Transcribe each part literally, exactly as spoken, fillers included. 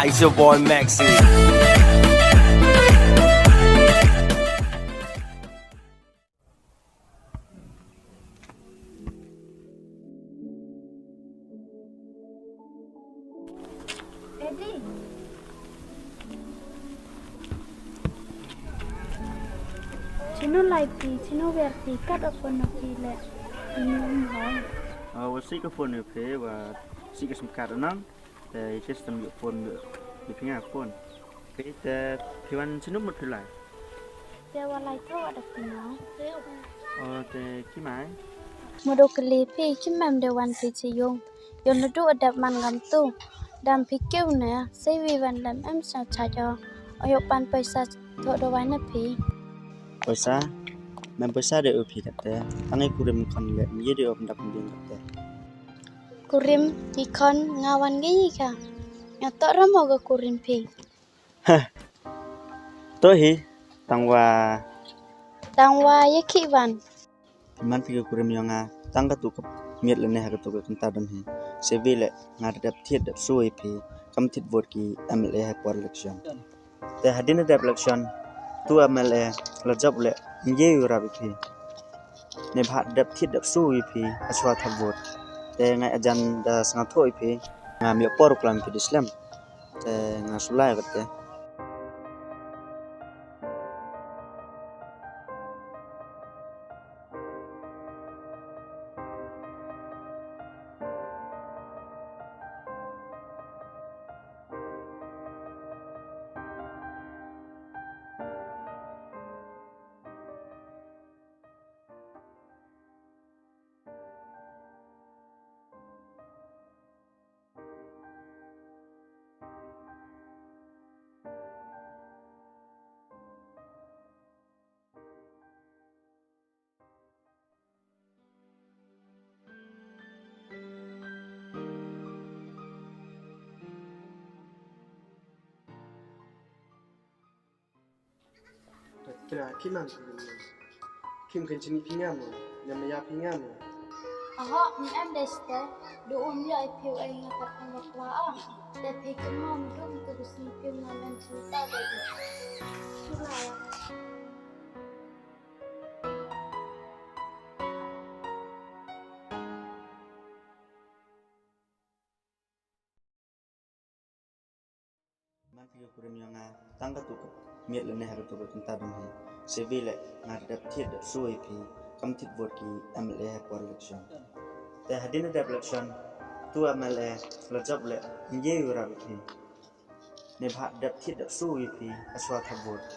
It's your boy Maxi. Chino lai phi, chino wer phi, kat o phone o phi le. Ini um hai. Ah, wa sih ka phone yo phi, wa sih ka sim card nang. Te i test tam yo phone yo. Yo phi nga phone. Phi te phi wan chino mut phi lai. Te wa lai tho wa da phi nga. O te ki mai. Mo do kali phi ki mem de wan phi chi yung. Yo na du adap man gam tu. Dam phi kiu ne, sei wi wan lem em sa cha jo. O yo pan paisa tho do wai na phi. Paisa, mem paisa de u phi kate. Tang i kurim khon le, ye de o dap biang kate. Kurim, i khon, nga wan ge i ka. Nga to ram o ga kurim phi. Heh. To hi, tang wa. Tang wa, ye ki wan. Man phi ka kurim yong nga, tang ka tu ka miet le ne ha ka tu ka kynta don hi. Sevi le, nga da dep thied dep su i phi, kam thied vote ki M L A ha por election. Te hadien dep election, tu M L A, la jop le, ngi u rap i phi. Ne bha dep thied dep su i phi, aswa tha vote. Te ngai ajan da sngewthuh i phi, nga miet por u klam phi dislem. Te nga sulai kate. Kira ki man ki man. Kim kan chini phi nga mo, ya me ya phi nga mo. Aha, mi em deste, do um ya i phi u ai nga kat ang bakla ah. Te phi kim mo mi dum tu bisi phi nga men chini ta de. Kira ya. Man phi ka kurim yong nga, tang ka tu ka miet le ne ha ka tu ka kynta dong hi. Sevi le, nga da dep thied dep su i phi, kam thied vote ki M L A ha por election. Te hadien dep election, tu M L A, la jop le, ngi u rap i phi. Ne bha dep thied dep su i phi, aswa tha vote.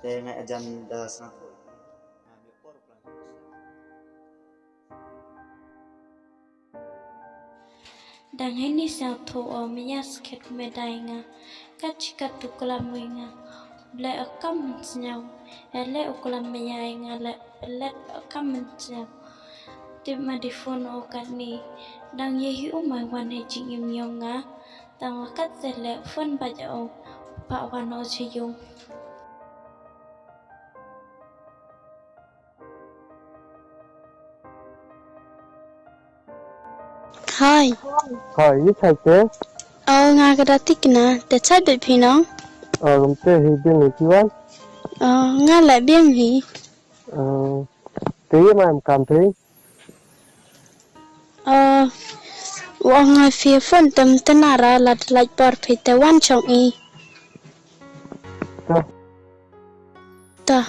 Te ngai ajan da sngewthuh. Dang hini sngewthuh o maya skhet me dai nga. Kat chi kat u klam wi nga. Ble o kam sñiaw. Ele u klam maya nga le. Ele o kam sñiaw. Tip ma di phone o kat ni. Dang ye hi u mai wan he jingim yong nga. Tang wa kat se le phone ba ja o. Pa wan o che yung. Hai. Hai, i chai te? O, nga ka da tik na, te chai bet phi no? O, gum te hi biang hi ki wan? O, nga la biang hi. O, te ye ma em kam phi? O, wa nga phi phone tem te na ra la de lait por phi te wan chong i. Ta. Ta.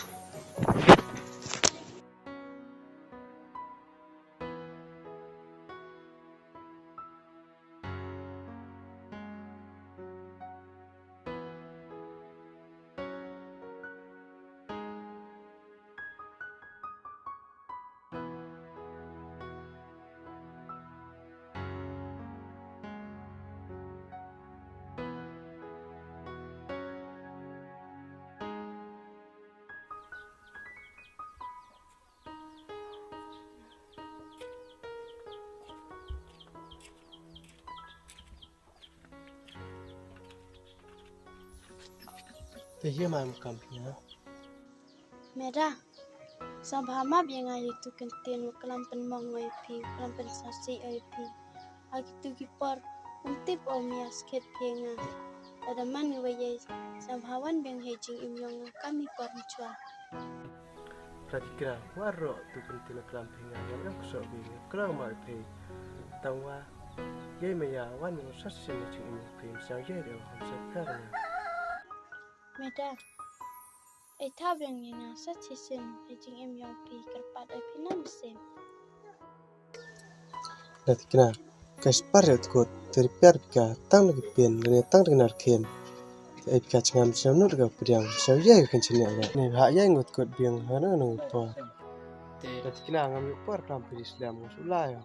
Te ye ma em kam phi ha? Meda, sa bha map ya nga ya tu kyntin, wa klam pynmong o ya phi, wa klam pynsasi o ya phi. Ha ki tu ki por, um tip o maya skhet phi ya nga. Lada man nga wa yei, sa bha wan biang hei jingim yong nga kam i por mchwa. Pla Tikna, waroh tu pyntin klam phi nga, yam em kso bi nga klam ma phi. Tang wa, yei maya wan yong sa sin jingim phi, sa yei de hom sa kar nga. Meda, ei tha biang yei nga sa sin hei jingim yong phi, kyrpad ei phi nam sem. Pla Tikna, ka spar ya tkut, teri piar ka, tang lagi pin, lane tang lagi narkin. Ei ka chngam siam nut ka pdiang, siam yei kan chini aga. Ne bha yei ngut kut biang, hana nang por. Pla Tikna ngam yu por kam piri slam, ngus ulai.